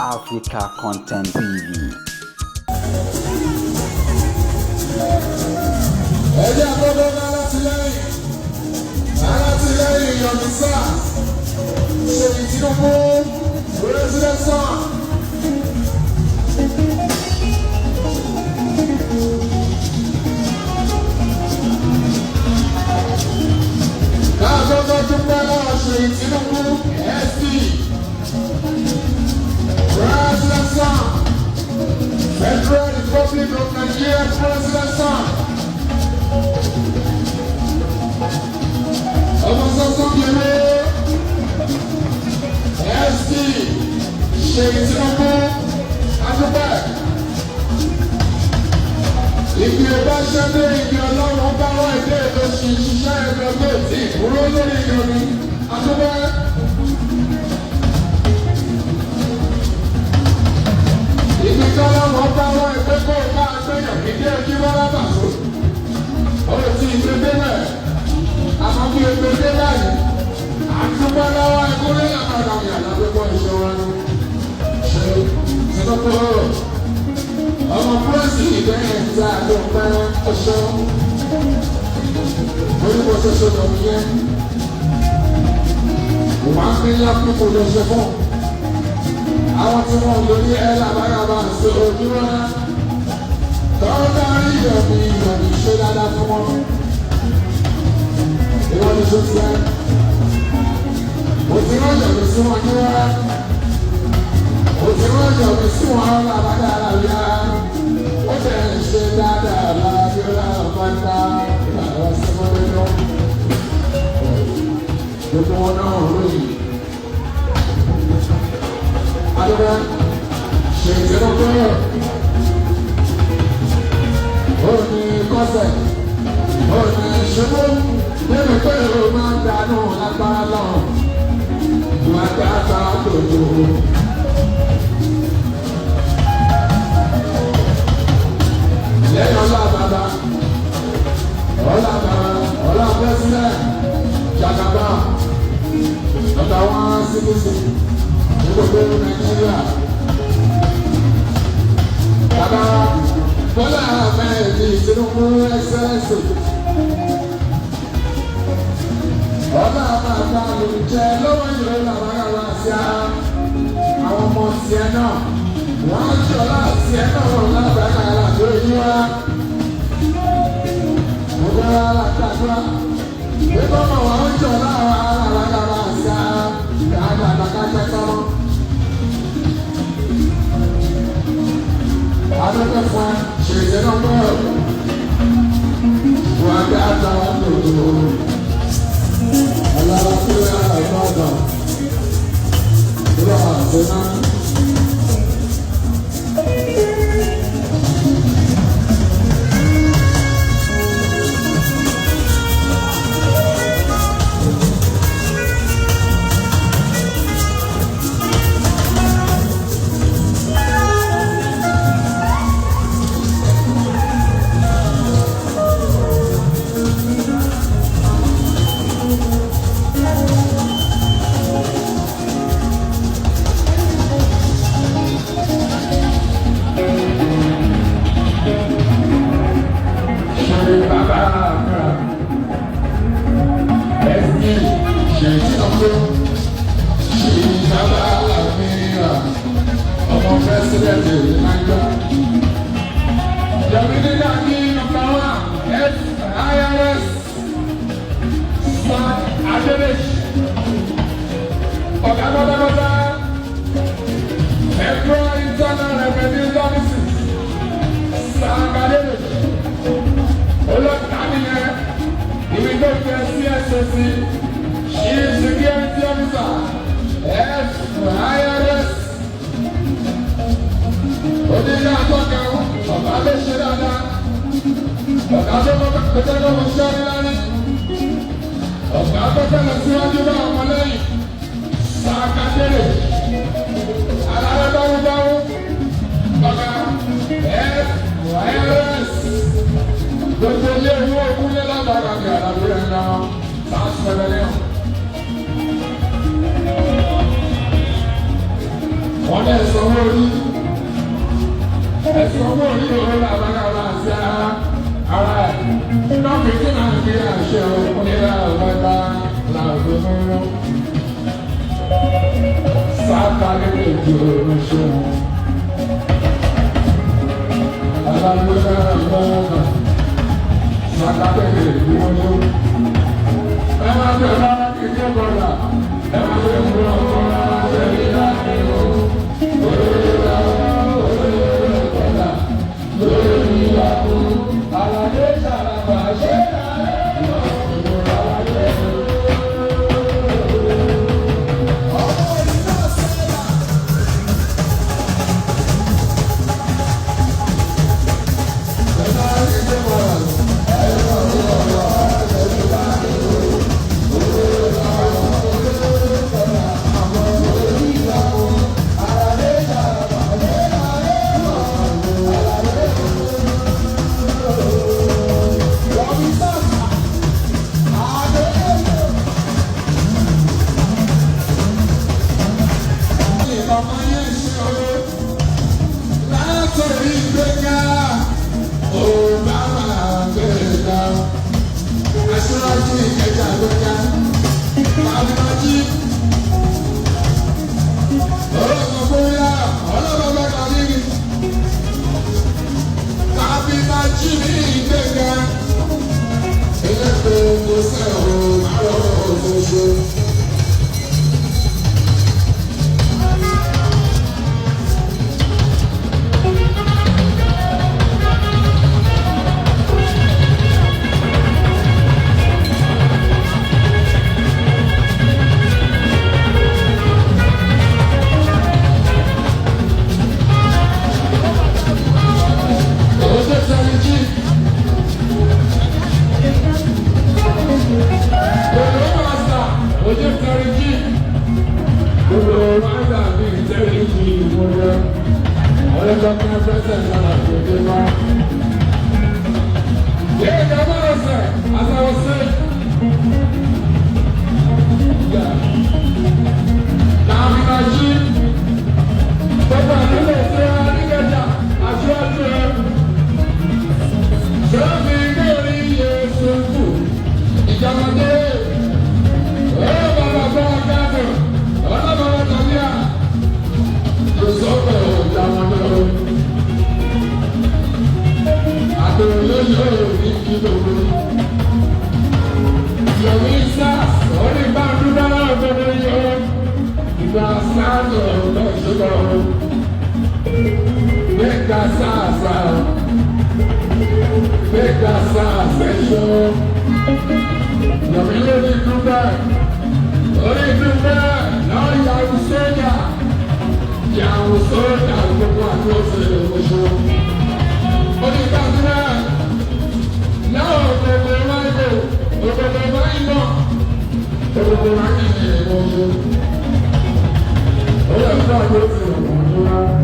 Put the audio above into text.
Africa Content TV. Ẹjẹ́ àkọ́kọ́ ká alátìlẹ́yìn alátìlẹ́yìn Yomi Says Ṣèyí Tinubu, President son. Káàkọ́kọ́ dúpẹ́ lọ́wọ́ Ṣèyí Tinubu SC, President son, Federal Republic of Nigeria, President son. Ọmọ sọ́sọ́ kiri SC Ṣèyí Tinubu, adúpẹ́. Ìgbì ọba ṣẹ́dé, ìgbì ọlọ́run bá wá ìdé ètò ṣiṣẹ́ ẹgbẹ́ tó ti kúrò lórí ìyọnu, adúpẹ́. Ìgbì tọ́lọ́run bá wá ìgbé kó o bá gbẹ̀yàn kíkí ẹjú bá lábàṣọ. Ó ti ìgbé débẹ̀, àmọ́ bí egbè dé báyìí, àdúgbò lọ́wọ́ ìkúrẹ́ làbàdà yàrá gbogbo ìṣòro ṣe Tinubu ọmọ pírẹ́sì ìdẹ́yìn tí a ló pẹ́ ọṣọ́ orúkọ ṣoṣo lòun yẹn 1 million people ló ṣe fún àwọn tí wọ́n lórí ẹ̀ làbáyàbá ṣe ojúmọ́ tọ́lá rí ìyọ̀bí ìyọ̀bí ṣe dáadáa fún wọn. Ìwọ ni ṣe tiẹ̀ òtí rán ìyọ̀bí sí wọn ní wá, òtí rán ìyọ̀bí sí wọn làbáyà làbíyá, ó bẹ̀ ń ṣe dáadáa lábíọ́lá ọ̀pátá ìbàdàn sẹ́mọ́lẹ́ lọ. Gbogbo wọn náà ròyìn. Adúgbò ṣe ìtẹ́lọ́gbọ́rọ̀ ó ní kọ́sẹ̀, ó ní ṣubú nínú pé ó máa ń dànù lágbára lọ. Wà á dáta lòdò. Lẹ́yìn ọlá bàbá, ọlá bàbá, ọlá pẹ́sílẹ̀, Jagaba, ọ̀tà wọn síbísí ní gbogbo Nàìjíríà. Bàbá Bọ́lá Ahmed Tinubu Excellency. Ọlá bàbá ló jẹ lọ́wọ́ ìlú làwọn ará sí àwọn ọmọ tiẹ̀ náà. Wọ́n á jọ láti ẹ̀ náà lábàárà àlàdó yìí wá. Mo bẹ́rẹ̀ alágbàdúrà. Bíbọ́ mọ̀ wọ́n ń jọ láwọn ará ará sí àgbàdàgbà tọ́mọ́. Adúgbò fún ẹ, ṣèṣe náà bọ̀rọ̀. Wọ́n á gbé àtàwọn lòdò. Alábàápẹ́ àgbàdàn. Ìlú àti náà. Ṣe bàbá àgbà ẹ̀sìn ṣe Tinubu, ṣe bàbá àmìrà ọmọ pẹ́sidẹ̀ntì Nàìjíríà. Yomi nígbà ní nọ́mbà one FIRS San Adedeji ọ̀gá pátápátá, Federal Internal Revenue Services, San Adedeji olóòtú nìyẹn, ibi tó jẹ CSOC, Chief Security Officer FIRS, onílé atọ́ka, ọ̀gá ló ṣe dáadáa, ọ̀gá tó kọjá lọ́wọ́ ṣẹ́rí lórí, ọ̀gá tó fẹ́lẹ̀ síwájú bá ọmọ lẹ́yìn sàkàdérè alárẹ́ báwúbáwú, ọ̀gá FIRS, gbogbo ilé ìwé òkúlé lábàárà ní àlàbí ẹ̀ka sáà sẹ́lẹ̀. Wọ́n ní ẹ̀sánwó orí. Ẹ̀sánwó orí òun làbákàlà sí ara. Ara ẹ̀. Nọ́ọ̀kì tí náà fi àṣẹ òkun nílẹ̀ ọ̀gbẹ́ta làbí mímú. Sáta nílé ìjọ oṣù. Alágbèéká lọ́wọ́ sáta nílé ìjọ oṣù. Ẹ máa bẹ̀rẹ̀ lára kìí bọ̀dà. Ẹ máa bẹ̀rẹ̀ fún ọkọ̀ rárá tẹ̀lé láti o. Olórí bọ̀dà lórí ìyàwó. Àlàyé sàràbà ṣé Látòrí gbẹ̀gà, ó bá máa gbẹ̀gà. Aṣíwájú Ìkẹjà gbẹ̀gà, Màdìmájí. Ọlọ́kan bóyá ọlọ́bàbà kàmíní. Màdìmájí ní ìgbẹ̀gà. Ilé gbogbo sẹ́wọ̀n márùn-ún òṣooṣo. Ojo Sẹ́ríkì. Gbogbo màsà, ojo Sẹ́ríkì. Gbogbo màsà ní Sẹ́ríkì ìwọ́dẹ. Ọlọ́jọ́ kan fẹsẹ̀ náà kò dé wá. Yéé ìjọba ọ̀sẹ̀, àtàwọn ṣe. Làmìnà jí. Gbogbo àdúgbò ṣe Adíkẹjà, aṣáájú ẹ̀. Sọ́ọ̀bì lórí Yéṣu ìjàmọ̀dé, ọlọ́bàbà bá gàdùn, ọlọ́bàbà tàbí à, Yòsọ́bẹ̀ ìjàmọ̀dé. Àtòrò yóò ní kí lóore. Yọ̀mí sars, orí bá dúdú ọ̀gbọ̀dọ̀ yọ. Ìgbà sáàtọ̀ lọ́sọ̀rọ̀. Gbẹ̀ngà sáàsà. Gbẹ̀ngà sáàsà ẹ̀ṣọ́. Yọ̀mí lórí dúpẹ́. Orí dúpẹ́ náà yàwù sójà. Yàwù sójà gbogbo àtúnṣe oṣù. Orí gbàdúrà náà òkòkò máìlò òkòkò máìlò òkòkò máìlò oṣù. Ó yẹ kó àtúnṣe òkòkò.